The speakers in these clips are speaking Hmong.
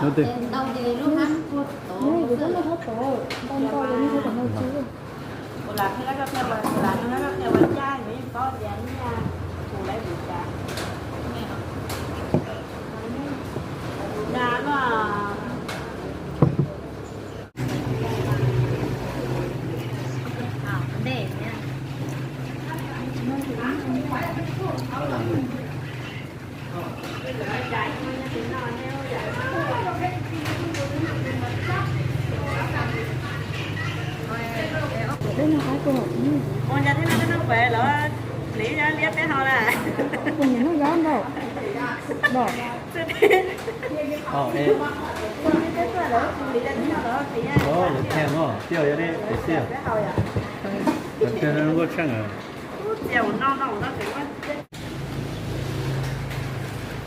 Ntau ces lub hab puag tod. Ntau ntau ces lub hab tod, ntau ntau ces lub hab tod no tsis. Kuv lam qhia koj qhia, kuv lam qhia koj qhia ua caj, kuv yeej paub tias nyaj kuv lawv kuv cas. Dag no. Ua cas thiaj noj peb noj pawg los liab liab peb hau na. Kuv nyiam noj zaub ntau. Lawv thej no, tiaj yog deb, tiaj tiaj. Lawv thej no nkuaj tsheej.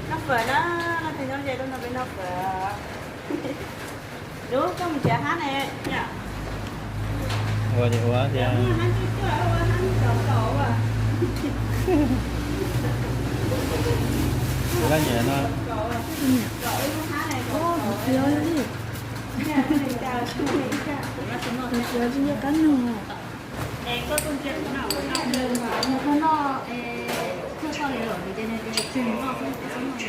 Noj fawm na, no tes nyob ze lub no peb noj fawm. Lub koj mus txiav hab ne. Ua ces ua tias. Tus laj nyiam no. Tus txiav li. Tus txiav tsis nco qab nug. Nws qhov no, koj txoj li lawm ces nws tias tsis noj xwb, tsis noj.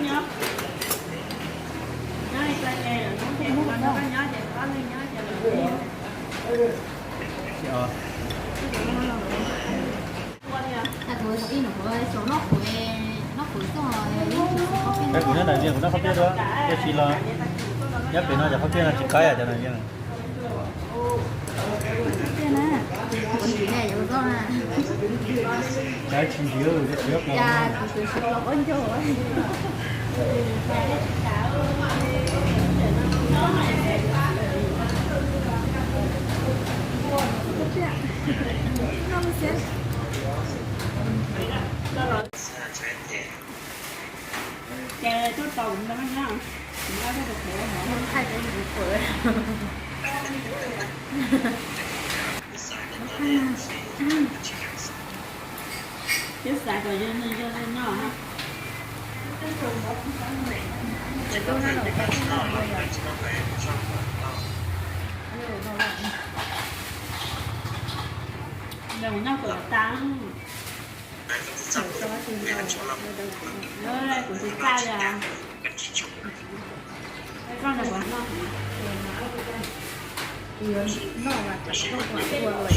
Nyob, nyob li koj ces lawm, nyob ces koj nyob ces koj li nyob ces lawm. Kuv nyob ntawm Vias kuv noj qhov peb dua, tiam sis los nyob pem no cov qhov peb no tsis qab yam cov no yeej. Cov tsis ntxiv, cov tsis Ces tuaj tau kuv ntawd na, kuv nqa tuaj rau kuv hov. Thaij rau kuv pom. Twb xav kom yog noj yog noj. Noj kom tas. Kuv tsis txaj li. Koj noj, kuv yuav noj mas koj ua luaj.